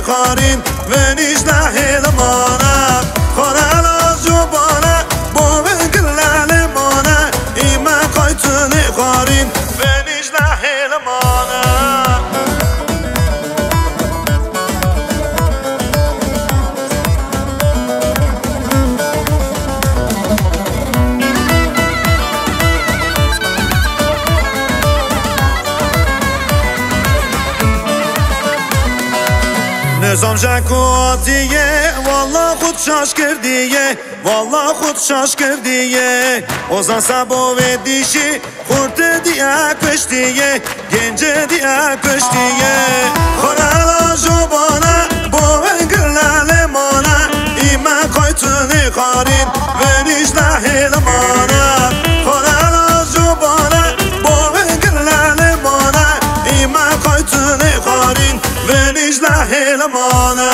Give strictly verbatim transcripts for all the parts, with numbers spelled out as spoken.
Xarîn, venîş lehê limane, xare la jobane, bo vin gile limane, îme qaytine xarîn, venîş lehê limane. Nizam ji ku hatiye, walla xwe şaş kirdiye, walla xwe şaş kirdiye. Ozan Sebo vê dîşî, xurtê diye kuştiye, gencê diye kuştiye. Xurela jobane, bo vengirle lemane, îme qaytine xarîn, venîş lehê limane. Xurela jobane, bo vengirle lemane, îme qaytine xarîn, venîş lehê limane.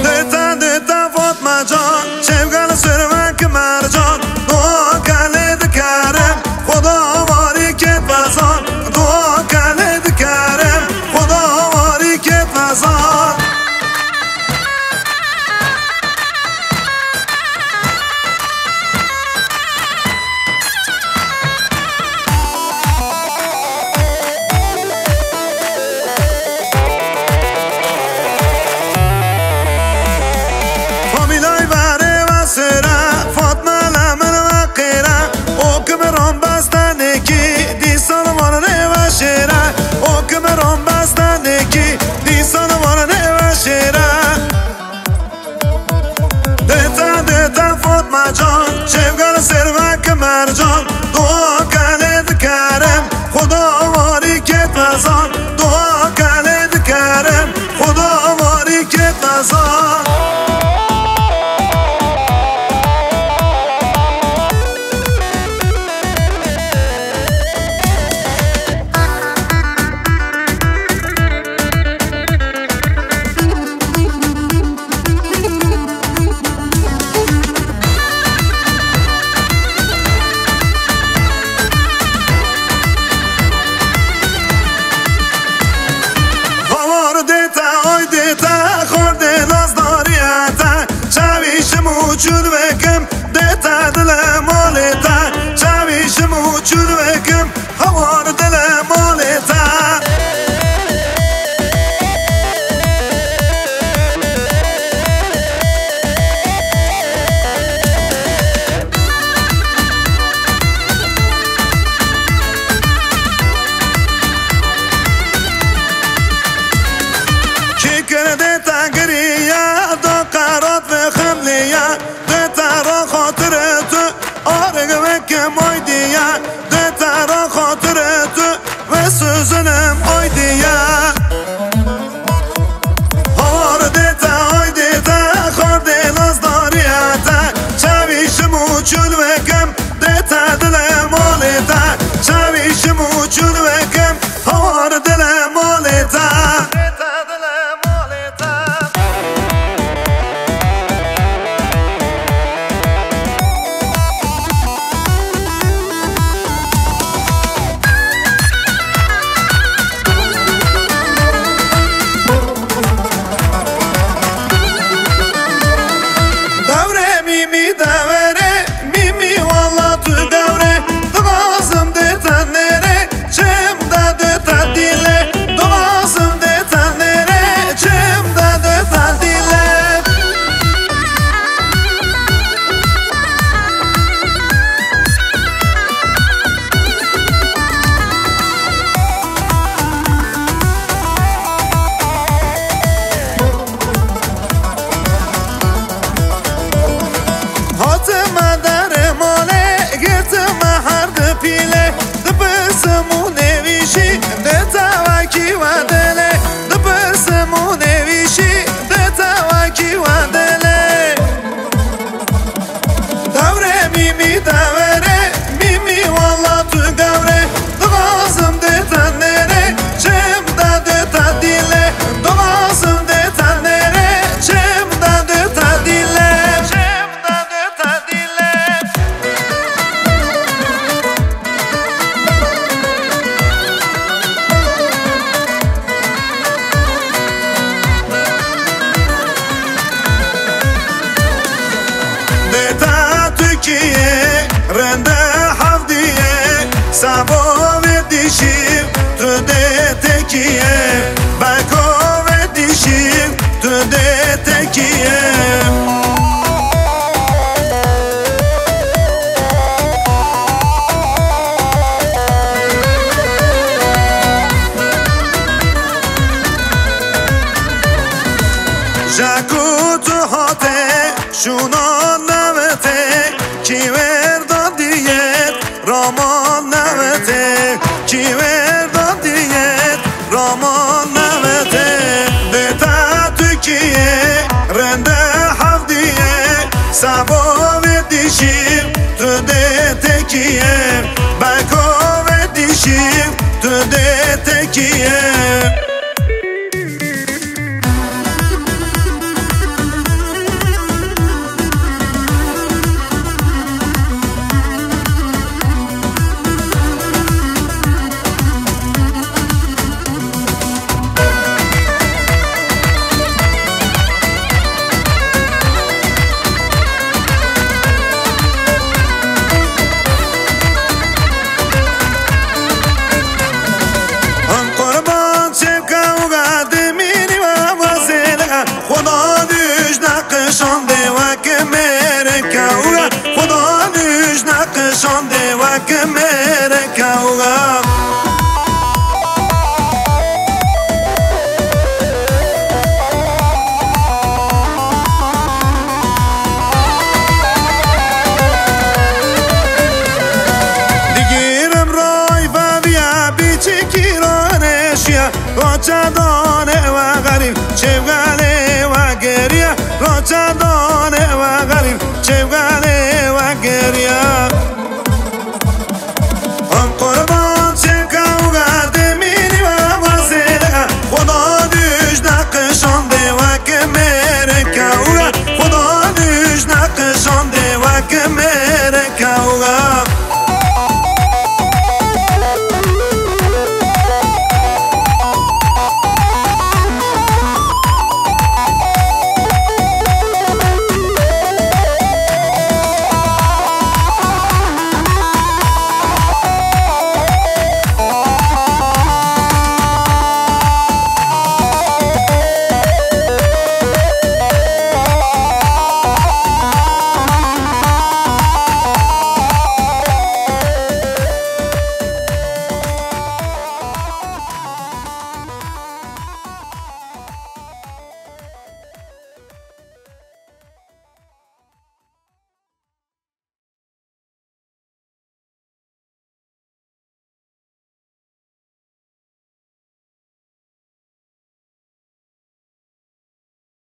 Dita, dita Fatma can, şevgal sirvek mercan, dua kalê dikerim, Xuda warî ket vezan, dua kalê dikerim, Xuda warî ket vezan. Famîlay verê ve sêre, Fatme le min ve qêre, o ki min ron bestenekî, dîsan warnê ve şêre, o ki min ron bestenekî, dîsan warnê ve şêre. Dita, dita Fatma can, şevgal sirvek mercan, dua kalê dikerim, Xuda warî ket vezan, dua kalê dikerim, Xuda warî ket vezan. Hawar dê te, ay dê te, xwar dê nazdariyê te. Çavî şim û çûn vekim, dê te dilê malê te. Çavî şim û çûn vekim, hawar dilê malê te. Kî kir dê te giriye, da qerat ve xemliye, dê te ra xatirê tu, arig ve kemay diye, dê te ra xatirê tu, ve suzunim ay diye. Hawar dê te, ay dê te, xwar dê nazdariyê te. Çavî şim û çûn vekim, dê te dilê malê te. Çavî şim û çûn vekim, hawar dilê malê te. Dewre mîmî dewere, mîmî walla tu dewre, dixwazim dê te nêre, çim de dê te dîle, dixwazim dê te nêre, çim de dê te dîle. Hatime derê malê, girtime her di pîlê. Dipirsim û nêvîşî, dê te wekî we dilê. Dipirsim û nêvîşî, dê te wekî we dilê. Dewrê mîmî dewere, mîmî walla tu gewre. Dixwazim dê te dişî, tu dê tekiye. Beko ve dişî, tu dê tekiye. Jaku tu hate, şuna nevete, ki verda diyet, Raman nevete, ki verda diyet, Raman nevete. Deta Türkiye, rende havdiye, sabo ve dişim, tu de tekiye. Beko ve dişim, tu de tekiye. Em qurban çevka û gadimînî we vazêle. Xudan duş neqişan dê wek mêreka û xudan duş neqişan dê wek mêreka û Digîrim ray veviya biçikî raneşiya. Roça dane we xerîb, çevgale we geriya. Roça dane we xerîb, çevgale